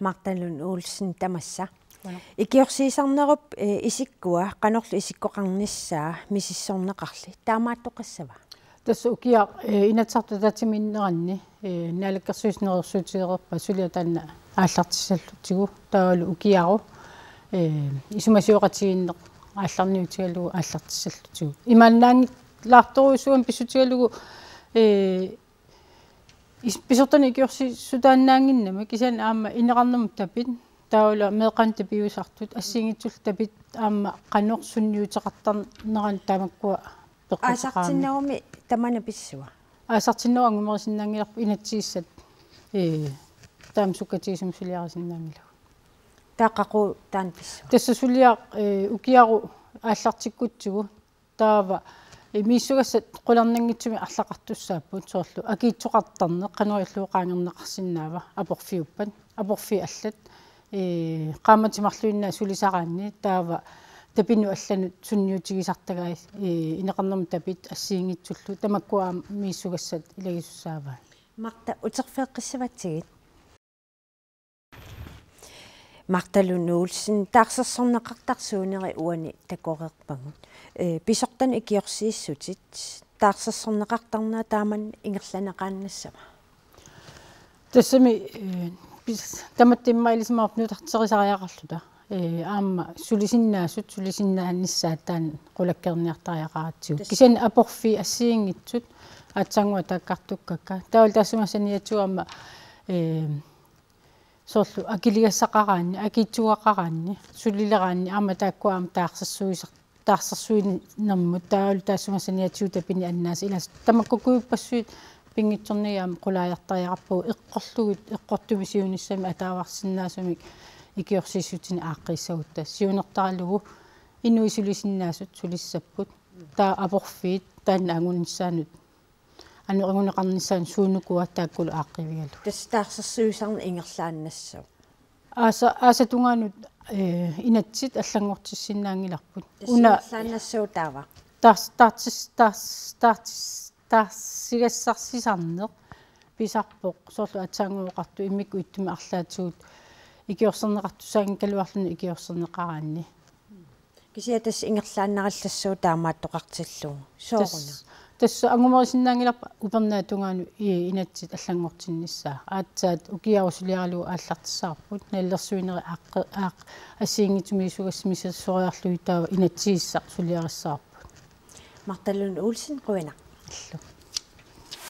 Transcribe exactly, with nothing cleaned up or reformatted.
Martha Lund Olsen, tamassa. Qujanaq. Ikiorsiisarnerup, eh, isikkua qanorlu isikkoqarnissaa misissorneqarli taamaattoqassava? Tassa ukiaq, eh, Inatsisartut ataatsimiinneranni, eh, naalakkersuisut neriorsuutigereerpaat suliaq taanna aallartissallutsigu, taavalu ukiaru, eh, isumasioqatigiinneq aallarniutigalugu aallartissallutsigu. Imaannaanngilaartorujussuugami pissutigalugu, eh, is-, pisortanit ikiorsiissutaannaannginnami, kisianni aamma ineqarnermut tapit, taavalu meeqqanut tapiisartut, assigiinngitsullu tapit aamma qanoq sunniuteqartarnerani tamakkua peqqutaaqaramik. Aasartinnerumi tamanna pissua? Aasartinnerup angumerisinnaanngilarput, inatsisissat, ee, taama sukkatigisumik suliarisinnaanngilagut. Taava qaqugu taanna pissua? Tassa suliaq, ee, ukiaru aallartikkutsigu, taava, ee, misissugassat qularnanngitsumik arlaqartussaapput, soorlu akiitsoqartarneq qanoq ilillugu qaangerneqarsinnaava aporfiuppat, aporfiit allat, ee, qaammatit marluinnaat sulisaraanni, taava tapinut allanut sunniutigisartagai, ee, ineqarnermut tapit assigiinngitsullu, tamakkua aamma misissugassat ilagisussaavaat. Martha, uterfigeqqissivatsigit. Martha Lund Olsen, taarsersorneqartarsuuneri uani takoreerpagut. Ee, pisortanit ikiorsiissutit, taarsersorneqartarnerat taamanna ingerlanneqaannassava? Tassami, ee, pis-, tamatta immaqa ilisimavarput nutarterisariaqarluta. Ee, aamma sulisinnaasut, sulisinnaanissaq taanna qulakkeerniartariaqaratsigu. Tassa. Kisianni aporfiit assigiinngitsut aatsaannguaq taakkartukkakka. Taavalu taassuma saniatigut aamma, ee, soorlu akiligassaqaraanni, akiitsugaqaraanni, sulileraanni aamma taakkua aamma taarsersuisar-, taarsersuinermut, taavalu taassuma saniatigut tapinik annaasat, ilaa, tamakkuuppassuit pinngitsoornagit aamma qulaajartariaqarpagut eqqorlugit, eqqortumik siunissami ataavarsinnaasumik ikiorsiissutinik aaqqiissagutta. Siunertaralugu inuit sulisinnaasut sulissapput, taava aporfiit taanna angunissaanut anu-, anguneqarnissaanut suunukua taakkulu aaqqiivigalugu. Tassa taarsersuisarneq ingerlaannassaaq. Aasa-, aasap tungaanut, ee, inatsit allanngortissinnaanngilarput. Tassa una ingerlaannassaaq taava? Taars-, taartis-, taars-, taartis-, taarsigassarsisarneq pisarpoq, soorlu aatsaannguaq oqartoq immikkut ittumik arlaatigut ikiorserneqartussaanngikkaluarluni ikiorserneqaraanni. Kisianni tassa ingerlaannarallassaaq taamaattoqartillugu. Sooruna? Tassa, tassa angumerisinnaanngilarput upernaap tungaanut i-, inatsit allanngortinnissaat. Aatsaat ukiaru suliaralugu aallartissavarput, nalilersuinerit aaqqi-, aaq-, assigiinngitsut misissugassat misissoreerlugit taava inatsisissaq suliarissavarput. Martha Lund Olsen, qujanaq. Illu.